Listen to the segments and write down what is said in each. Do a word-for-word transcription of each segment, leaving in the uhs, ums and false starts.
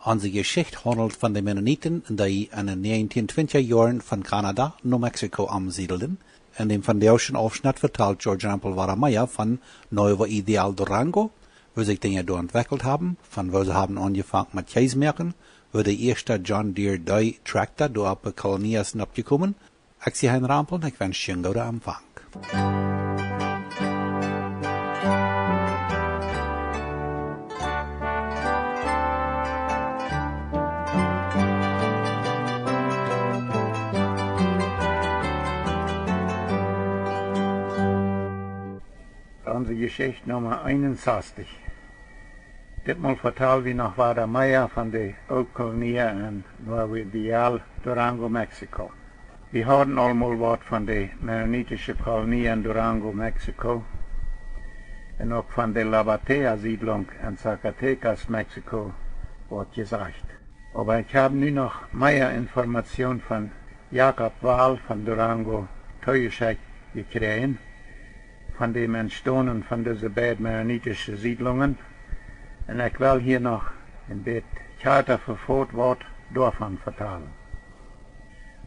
Onse Jeschicht haundelt von de Mennoniten, dee en de näajentieen twintja Joaren von Kanada no Mexiko omsiedelden. En däm vondoagschen Aufschnett vetalt George Rempel wada mea von Nuevo Ideal Durango, woo sikj Dinja doa entwekjelt haben, von woo see haben aunjefongen met Kjees moaken, woo de ieeschta John Deere D Trakta doa opp de Kolonia es noppjekomen. Ekj sie Hein Rempel un ekj wensch junt gooden Empfang. Onse Jeschicht Numma eenunsastich. Ditmol vetal wie noch wada mea von de Ooltkolonia en Nuevo Ideal, Durango, Mexiko. Wie hauden aul mol waut von de mennonitische Kolonie en Durango, Mexiko, un uk von de La Batea Siedlung en Zacatecas, Mexiko, waut jesajcht. Oba ekj hab nu noch mea Information von Jakob Wall von Durango toojeschekjt jekjräajen, von däm Entstonen von dise beid mennonitische Siedlungen, un ekj well hia noch een bät kjarta vefot waut doavon vetalen.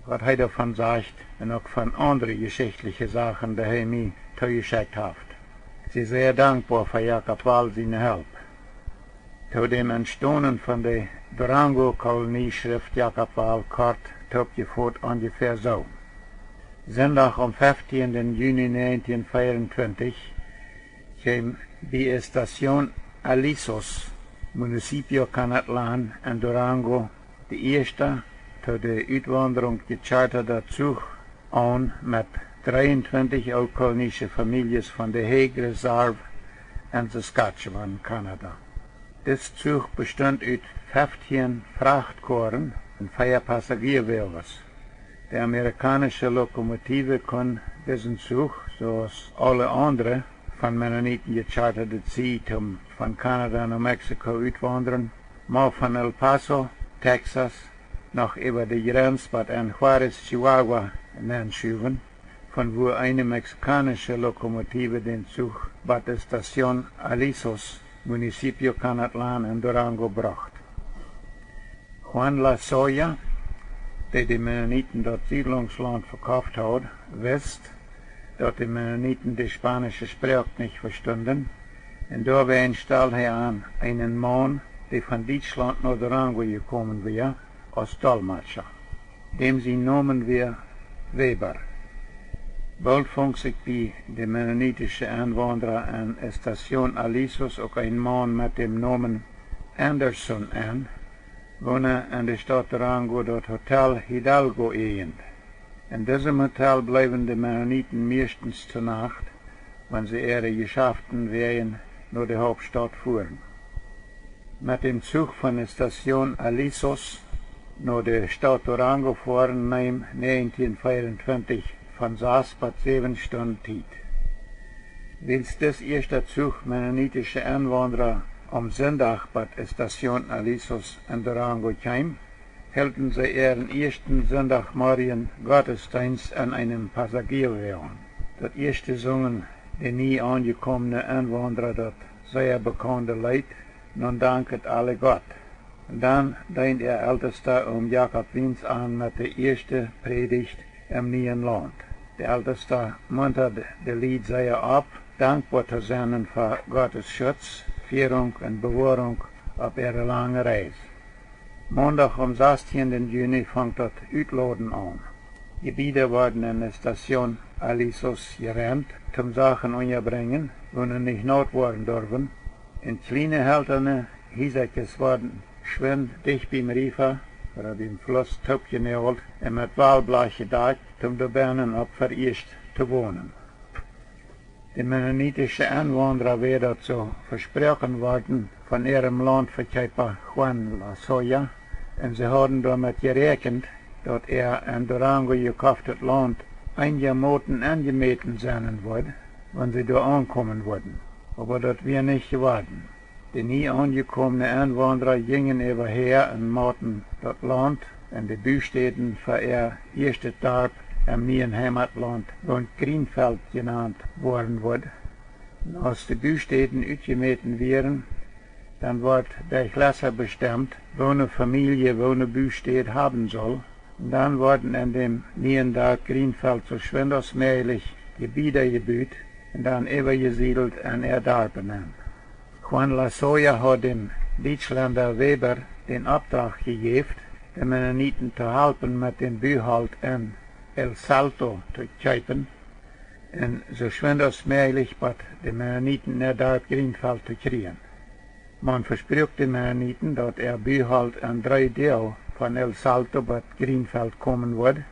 Waut hee doavon sajcht un uk von aundre jeschichtliche Sachen, dee hee mie toojeschekjt haft. Sie sea dankboa fa Jakob Wall siene Help. To däm Entstonen von de Durango Kolonie schrift Jakob Wall kort toopjefot onjefäa soo: Sindach, dän fieftieenden Juni näajentieen veeauntwintich, kjeem bie Estación Alisos, Municipio Canatlan en Durango, de ieeschta to de Utwaundrunk jechartada Zuch aun met dreeuntwintich ooltkolonische Famieljes von de Hague Reserve en Saskatchewan, Kanada. Dis Zuch bestunt ut feftieen Frachtkoaren un vea Passagierwoages. De amerikaunische Lokomotive kunn disen Zuch, soo aus aule aundre von Mennoniten jechartade Zieej, om von Kanada no Mexiko utwaundren, mau von El Paso, Texas, noch äwa de Jrenz bat en Juarez, Chihuahua, nenschuwen, von wua eene mexikaunische Lokomotive dän Zuch bat de Estación Alisos, Municipio Canatlan en Durango, brocht. Juan Lasoya, dee de Mennoniten daut Siedlungslaunt vekoft haud, wist, daut de Mennoniten de spaunische Sproak nich vestunden, un doawäajen stald hee aun eenen Maun, dee von Dietschlaunt no Durango jekomen wia, aus Dolmetscha. Däm sien Nomen wia Weber. Boolt funk sikj bie de mennonitische Enwaundra en Estación Alisos uk een Maun met däm Nomen Anderson en, woona en de Staut Durango daut Hotel Hidalgo ieejend. En disem Hotel bleewen de Mennoniten mieeschtens to Nacht, wan see äare Jeschaften wäajen no de Hauptstaut fuaren. Met däm Zuch von Estación Alisos no de Staut Durango foaren neem näajentieen veeauntwintich von sas bat säwen Stunden Tiet. Wiels dis ieeschta Zuch mennonitische Enwaundra aum Sindach bat Estación Alisos en Durango kjeem, hilden see äaren ieeschten Sindachmorjen Gottesdeenst en eenem Passagierwoagen. Daut ieeschte sungen de nie aunjekomne Enwaundra daut sea bekaunde Leet: Nun danket alle Gott. Dan deend äa Eltesta Om Jakob Wiens aun met de ieeschte Prädicht em nieen Launt. De Eltesta muntad de Lied sea opp, dankboa to sennen fa Gottes Schutz, Fierunk un Bewoarunk opp äare lange Reis. Maundach, dän sastieenden Juni, funk daut Utloden aun. Jebieda worden en de Estación Alisos jerent, toom Sachen unjabrinjen, wua nich naut woaren durwen, un kjliene heltane Hiesakjes worden schwind dicht biem Riefa ooda biem Fluss toopjenaajelt un met Walblach jedakjt, toom doabennen opp veieescht to wonen. De mennonitische Enwaundra wia daut soo vesproaken worden von äarem Launtvekjeepa Juan Lasoya, un see hauden doamet jeräakjent, daut äa en Durango jekoftet Launt eenjamoten enjemäten sennen wudd, wan see doa aunkomen wudden. Oba daut wia nich jeworden. De nie aunjekomne Enwaundra jinjen äwahäa un moten daut Launt un de Bustäden fa äa ieeschtet Darp em nieen Heimatlaunt, waut Greenfeld jenant woaren wudd. Un aus de Bustäden utjemäten wieren, Dan wort de Jlessa bestemt, woone Famielje woone Bustäd haben sull. Un dan worden en däm nieen Darp Grienfelt soo schwind aus mäajlich Jebieda jebut un dan äwajesiedelt en äa Darp nenn. Juan Lozoya haud däm Dietschlenda Weber dän Oppdrach jejäft, de Mennoniten to halpen met dän Buholt en El Salto to kjeepen un soo schwind aus mäajlich bot de Mennoniten äa Darp Grienfelt to kjrieen. Maun vespruak de Mennoniten, daut äa Buholt en dree Doag von El Salto bot Grienfelt komen wudd,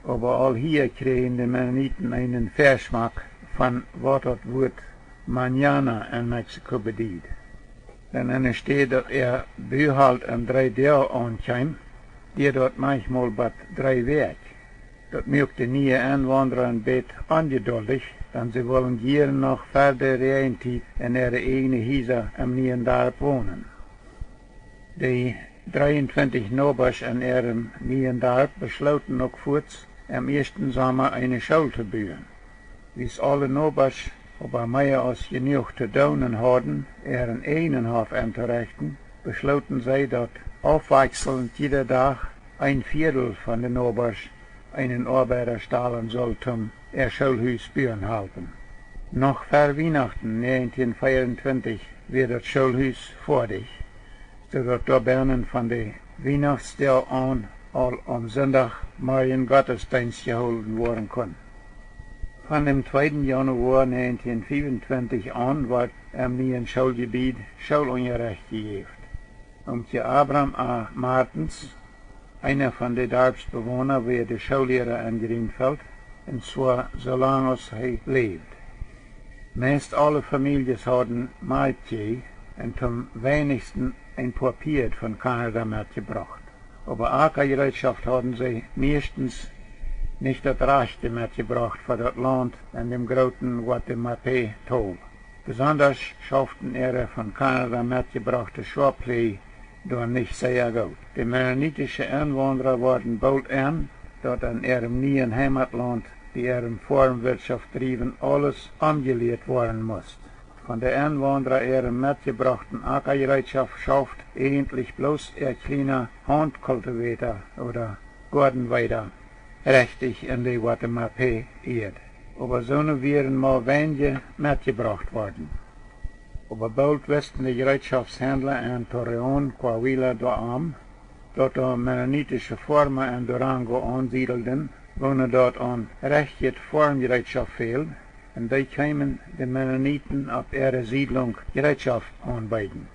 oba aul hia kjrieejen de Mennoniten eenen Väaschmack von waut daut Wuat mañana en Mexiko bediet. Dan enne Städ daut äa Buholt en dree Doag aunkjeem, dieed daut manchmol bot dree Wäakj. Daut muak de niee Enwaundra een bät onjeduldich, dan see wullen jieren noch ver de Räajentiet en äare ieejne Hiesa em nieen Darp wonen. De dreeuntwintich Nobasch en äarem nieen Darp beschlooten uk fuats, em ieeschten Somma eene School to buen. Wiels aule Nobasch oba mea aus jenuach to doonen hauden, äaren ieejnen Hoff entorechten, beschlooten see, daut aufwakjselnd jieda Dach een Viedel von de Nobasch eenen Oabeida stalen sull toom äa Schoolhus buen halpen. Noch ver Wienachten näajentieen fiewuntwintich wia daut Schoolhus foadich, soo daut doa bennen von de Wienachtsdoag aun aul aum Sindach Morjen Gottesdeenst jehoolen woaren kunn. Von däm tweeden Januoa näajentieen fiewuntwintich aun wort em nieen Schooljebied Schoolunjarecht jejäft. Oomkje Abram A. Martens, eena von de Darpsbewona, wia de Schoolliera en Grienfelt, un zwoa soo lang aus hee läwd. Meist aule Famieljes hauden Malkjkjieej un toom weinichsten een poa Pieed von Kanada metjebrocht. Oba Akajereetschoft hauden see mieeschtens nich daut rajchte metjebrocht fa daut Launt en däm grooten Guatemapé Tol. Besondasch schauften äare von Kanada metjebrochte Schoapläj doa nich sea goot. De mennonitische Enwaundra worden boolt en, daut en äarem nieen Heimatlaunt bie äarem Foarmwirtschoft driewen aules omjelieet woaren must. Von de Enwaundra äarem metjebrochten Akajereetschoft schauft ieejentlich bloos äa kjliena Hauntkultivator oda Goadenweeda rechtich en de Guatemapé Ieed. Oba soone wieren mau weinje metjebrocht worden. Oba boolt wisten de Jereetschoftshendla en Torreón, Coahuila, doarom, daut doa mennonitische Foarma en Durango aunsiedelden, woone daut aun rajchtjet Foarmjereetschoft fäld, un dee kjeemen de Mennoniten opp äare Siedlunk Jereetschoft aunbeeden.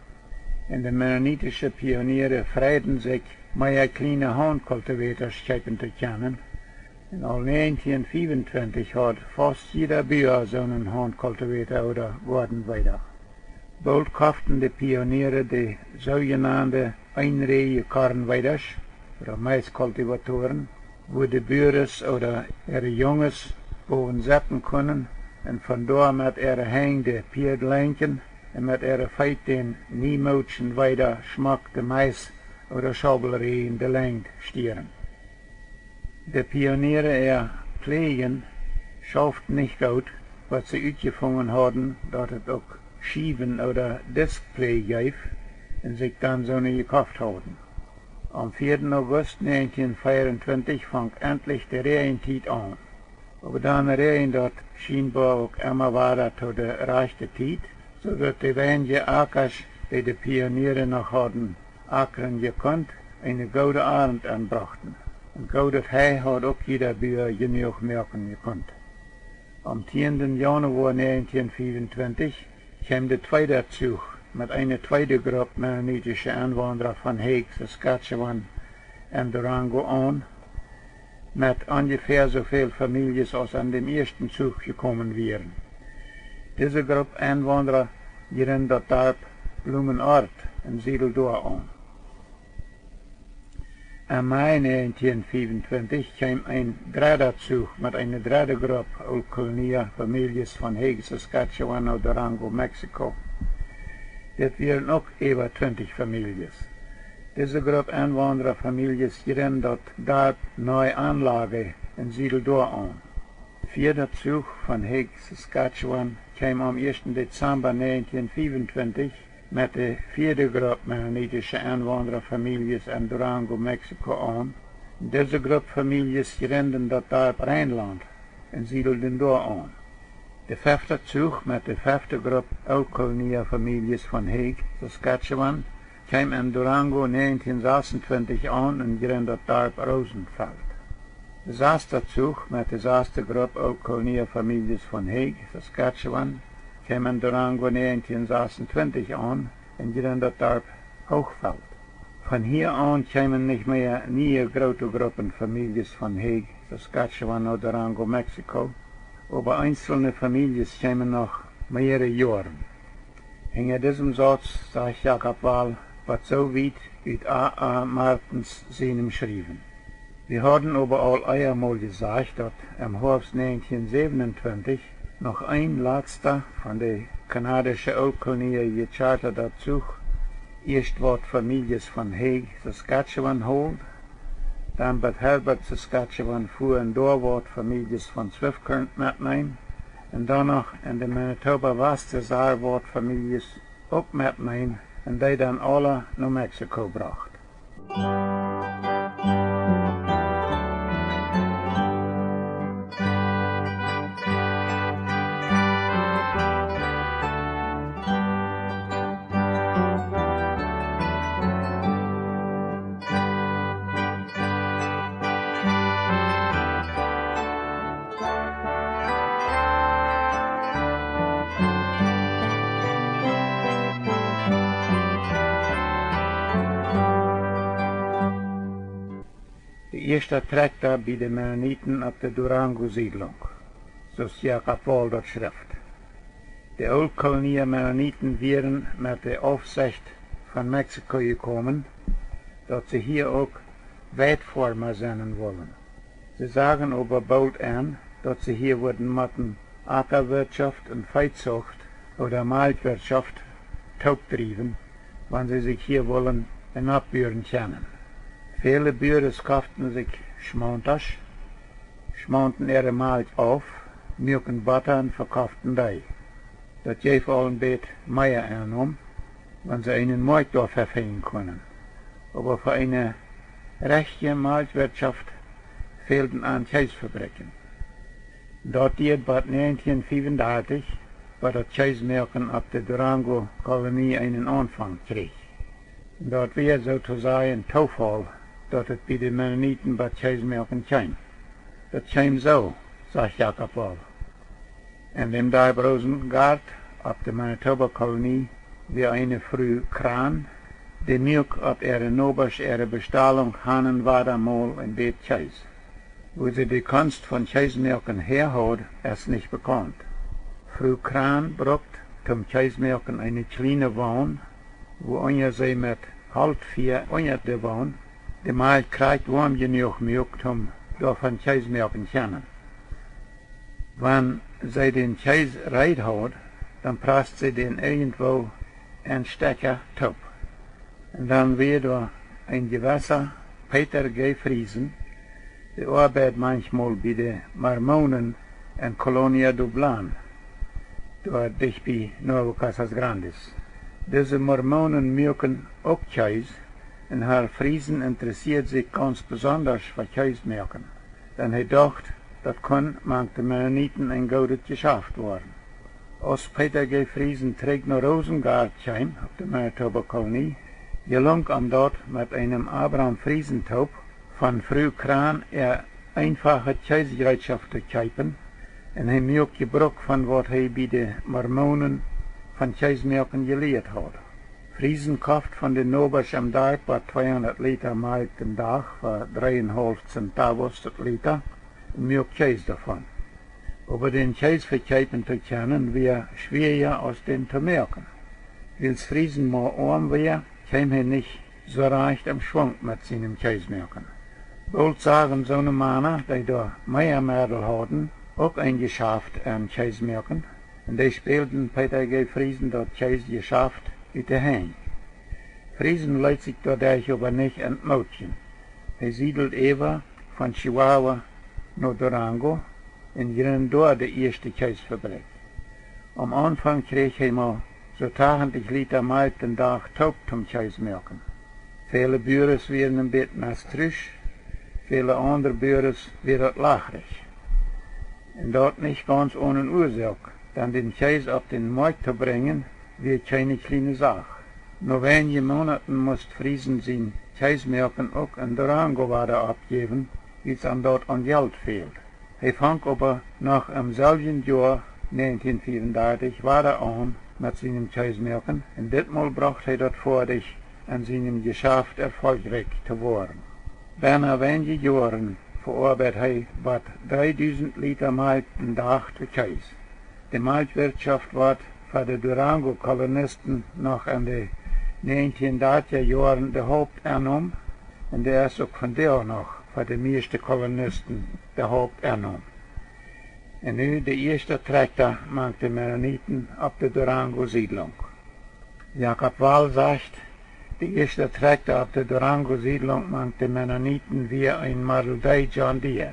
Un de mennonitische Pioniere freiden sikj, mea kjliene Hauntkultivators kjeepen to kjennen. Un aul näajentieen fiewuntwintich haud faust jieda Bua soonen Hauntkultivator oda Goadenweeda. Boolt koften de Pioniere de soojenande eenräje Kornweedasch, oda Maiskultivatoren, wua de Buares oda äare Junges bowen setten kunnen un von doa met äare Henj de Pieed lenkjen un met äare Feet dän niemoodschen Weeda schmock de Mais oda Schaubelräjen de Lenjd stieren. De Pioniere äa Pläjen schauften nich goot, waut see utjefungen hauden, daut et uk Schiewen oda Diskpläj jeef, un sikj dan soone jekoft hauden. Aum vieeden August näajentieen fiewuntwintich funk entlich de Räajentiet aun. Oba dan räajend daut schienboa uk emma wada to de rajchte Tiet, soo daut de weinje Akasch, dee de Pioniere noch hauden akren jekunt, eene goode Arnt enbrochten. Un goodet Hei haud uk jieda Bua jenuach moaken jekunt. Aum tieenden Januoa näajentieen fiewuntwintich kjeem de tweede Zuch met eene tweede Grupp mennonitische Enwaundra von Hague, Saskatchewan un Durango aun, met onjefäa soo väl Famieljes aus en däm ieeschten Zuch jekomen wieren. Dise Grupp Enwaundra jrind daut Darp Blumenort un siedeld doa aun. Em Mai näajentieen fiewuntwintich kjeem een dredda Zuch met eene dredde Grupp Ooltkolonia Famieljes von Hague, Saskatchewan no Durango, Mexiko. Dit wieren uk äwa twintich Famieljes. Dise Grupp Enwaundra Famieljes jrind daut Darp Nueva Anlaga un siedeld doa aun. Vieeda Zuch von Hague, Saskatchewan kjeem aum ieeschten Dezamba näajentieen fiewuntwintich met de vieede Grupp mennonitische Enwaundrafamieljes en Durango, Mexiko aun. Dise Grupp Famieljes jrinden daut Darp Reinlaunt un siedelden doa aun. De fefta Zuch met de fefte Grupp Ooltkolonia Famieljes von Hague, Saskatchewan, kjeem en Durango näajentieen sasuntwintich aun un jrind daut Darp Rosenfeld. De sasta Zuch met de sasta Grupp Ooltkolonia Famieljes von Hague, Saskatchewan, kjeem en Durango näajentieen sasuntwintich aun un jrind daut Darp Hochfeld. Von hia aun kjeemen nich mea niee groote Gruppen Famieljes von Hague, Saskatchewan no Durango, Mexiko, oba eenzelne Famieljes kjeemen noch mearere Joaren. Hinja disem Sauz sajcht Jakob Wall, waut soo wiet ut A. A. Martens sienem Schriewen. Wie hauden oba aul ea mol jesajcht, daut em Hoafst näajentieen säwenuntwintich noch een latsta von de kanadische Ooltkolonia jechartada Zuch ieescht waut Famieljes von Hague, Saskatchewan hold, dan bat Herbert, Saskatchewan fua un doa waut Famieljes von Swift Current metneem, un dan noch en de Manitoba Wastreserv waut Famieljes uk metneem un dee dan aula no Mexiko brocht. De ieeschta Trakjta bie de Mennoniten opp de Durango Siedlunk, soo aus Jakob Wall daut schrift. De Ooltkolonia Mennoniten wieren met de Aufsecht von Mexiko jekomen, daut see hia uk Weidfoarma sennen wullen. See sagen oba boolt en, daut see hia wudden motten Akkawirtschoft un Veezucht ooda Malkjwirtschoft toopdriewen, wan see sikj hia wullen enopbuaren kjennen. Väle Buaren koften sikj Schmauntasch, schmaunten äare Malkj auf, muaken Botta un vekoften dee. Daut jeef aul een bät mea Ennom, wan see eenen Moakjt doafäa finjen kunnen. Oba fa eene rajchte Malkjwirtschoft fälden an Kjeesfabrikjen. Daut dieed bat näajentieen fiewundartich, bat daut Kjeesmoaken opp de Durango Kolonie eenen Aunfank kjrieech. Daut wia soo to sajen Toofaul, daut et bie de Mennoniten bat Kjeesmoaken kjeem. Daut kjeem soo, sajcht Jakob Wall. En däm Darp Rosengart opp de Manitoba Kolonie wia eene Fru Krahn, dee muak opp äare Nobasch äare Bestalunk han un wada mol een bät Kjees. Wua see de Kunst von Kjeesmoaken häa haud, es nich bekaunt. Fru Krahn brukt toom Kjeesmoaken eene kjliene Won, wua unja see met Holtfia unja de Won de Malkj krakjt woam jenuach muak toom doavon Kjees moaken kjennen. Wan see dän Kjees reed haud, dan prast see dän irjentwoo en Stekja toop. Un dan wia doa een jewessa Peter G. Friesen, dee oabeid manchmol bie de Mormonen en Colonia Dublán, doa dicht bie Nuevo Casas Grandes. Dise Mormonen muaken uk Kjees, un Herr Friesen interessieed sikj gaunz besondasch fa Kjees moaken, dan hee docht, daut kunn mank de Mennoniten een goodet Jeschaft woaren. Aus Peter G. Friesen trigj no Rosengart kjeem opp de Manitoba Kolonie, jelunk am daut, met eenem Abraham Friesen toop von Fru Krahn äa eenfachet Kjeesjereetschoft to kjeepen, un hee muak Jebruk von waut hee bie de Mormonen von Kjees moaken jelieet haud. Friesen koft von de Nobasch em Darp bat tweehundat Lita Malkj dän Dach fa dreeunhaulf Centavos daut Lita un muak Kjees doavon. Oba dän Kjees vekjeepen to kjennen wia schwieeja aus dän to moaken. Wiels Friesen mau oam wia, kjeem hee nich soo rajcht em Schwunk met sienem Kjees moaken. Boolt sagen soone Mana, dee doa mea Meddel hauden, uk een Jeschaft en Kjees moaken, un dee spälden Peter G. Friesen daut Kjeesjeschaft ut de Henj. Friesen leet sikj doaderch oba nich entmootjen. Hee siedeld äwa von Chihuahua no Durango un jrind doa de ieeschte Kjeesfabrikj. Aum Aunfank kjrieech hee mau soo tachentich Lita Malkj dän Dach toop toom Kjees moaken. Väle Buares wieren een bät mestrusch, väle aundre Buares wia daut lachrich. Un daut nich gaunz onen Uasoak, dan dän Kjees opp dän Moakjt to brinjen, wia kjeene kjliene Sach. No weinje Moonaten must Friesen sien Kjees moaken uk en Durango wada oppjäwen, wiels am daut aun Jelt fäld. Hee funk oba noch em selwjen Joa, näajentieen fiewundartich, wada aun met sienem Kjees moaken, un ditmol brocht hee daut foadich, en sienem Jeschaft erfolchrikj to woaren. Bennen weinje Joaren veoabeid hee bot dreedusent Lita Malkj dän Dach to Kjees. De Malkjwirtschoft wort fa de Durango-Kolonisten noch en de näajentieen dartja Joaren de Hauptennom, un dee es uk vondoag noch fa de mieeschte Kolonisten de Hauptennom. Un nu de ieeschte Trakjta mank de Mennoniten opp de Durango-Siedlunk. Jakob Wall sajcht, de ieeschte Trakjta opp de Durango-Siedlunk mank de Mennoniten wia een Model D John Deere.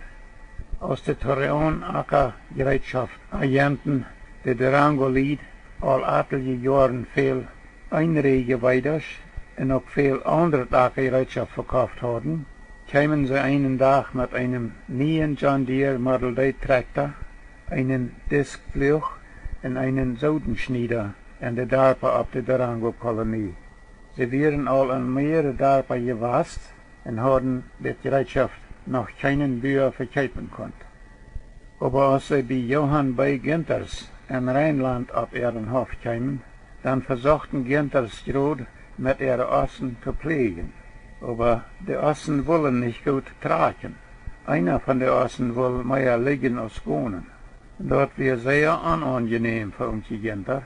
Aus de Torreón Ackerjereetschoft-Agenten de Durango-Lied aul atelje Joaren väl Eenräajeweedasch un uk väl aundret Ackerjereetschoft vekoft hauden, kjeemen see eenen Dach met eenem nieen John Deere Model D Trakjta, eenen Diskpluach un eenen Sodenschnieda en de Darpa opp de Durango-Kolonie. See wieren aul en mearere Darpa jewast un hauden dit Jereetschoft noch kjeenen Bua vekjeepen kunt. Oba aus see bie Johann B. Günthers en Reinlaunt opp äaren Hoff kjeemen, dan vesochten Günthers jrod met äare Ossen to pläajen. Oba de Ossen wullen nich goot trakjen. Eena von de Ossen wull mea lidjen aus gonen. Daut wia sea onaunjenäm fa Oomkje Günther,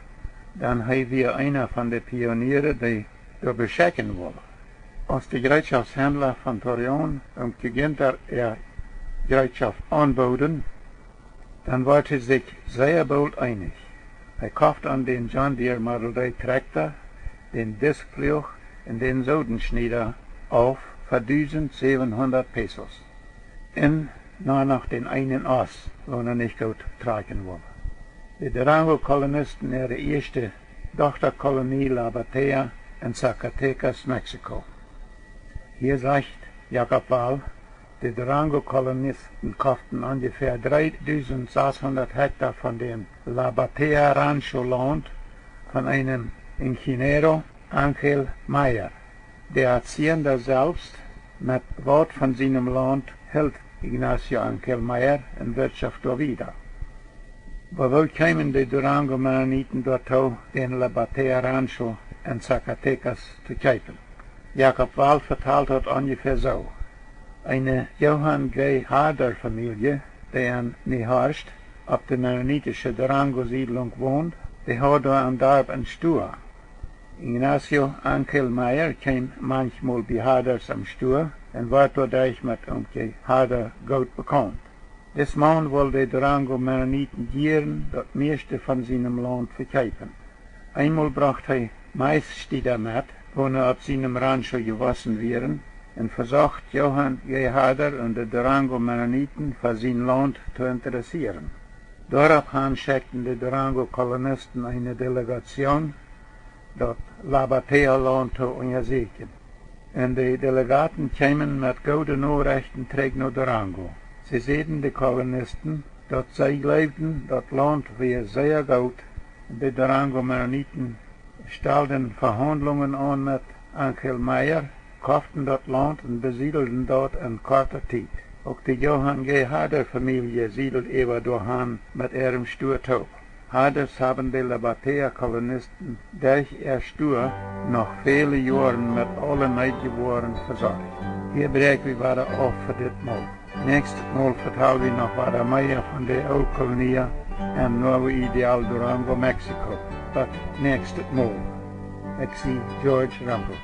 dan hee wia eena von de Pioniere, dee doa beschekjen wull. Aus de Jereetschoftshendla von Torreón Oomkje Günther äa Jereetschoft aunbooden, dan wort hee sikj sea boolt eenich. Hee koft an dän John Deere Model D Trakjta, dän Diskpluach un dän Sodenschnieda auf fa dusent säwenhundat Pesos. Un noch dän eenen Oss, waut nich goot trakjen wull. De Durango-Kolonisten äare ieeschte Dochtakolonie La Batea en Zacatecas, Mexiko. Hia sajcht Jakob Wall, de Durango-Kolonisten koften onjefäa dreedusent sashundat Hekta von däm La Batea Rancho Launt von eenem Ingeniero Angel Meyer. De Hacienda selfst met waut von sienem Launt hilt Ignacio Angel Meyer un wirtschoft doa wieda. Oba woo kjeemen de Durango Mennoniten doatoo, dän La Batea Rancho en Zacatecas to kjeepen? Jakob Wall vetalt daut onjefäa soo. Eene Johann G. Harder Famielje, dee en Nehorst opp de mennonitische Durango Siedlunk wond, dee haud doa em Darp een Stua. Ignacio Angel Meyer kjeem manchmol bie Harders em Stua un wort doaderch met Oomkje Harder goot bekaunt. Dis Maun wull de Durango Mennoniten jieren daut mieeschte von sienem Launt vekjeepen. Eenmol brocht hee Maisstieda met, waut opp sienem Rancho jewossen wieren, un vesocht Johann G. Harder un de Durango Mennoniten fa sien Launt to interessieren. Doaropp han schekjten de Durango Kolonisten eene Delegatsjoon, daut La Batea Launt to unjasieekjen. Un de Delegaten kjeemen met goode Norechten trigj no Durango. See säden de Kolonisten, daut see jleewden, daut Launt wia sea goot, un de Durango Mennoniten stalden Vehaundlungen aun met Angel Meyer, koften daut Launt un besiedelden daut en korte Tiet. Uk de Johann G. Harder Famielje siedeld äwa doahan met äarem Stua toop. Harders haben de La Batea Kolonisten derch äa Stua noch väle Joaren met aule needje Woaren vesorcht. Hia bräakj wie wada auf fa dit Mol. Näakjstet Mol vetal wie noch wada mea von de Ooltkolonia en Nuevo Ideal, Durango, Mexiko. Bat näakjstet Mol. Ekj sie George Rempel.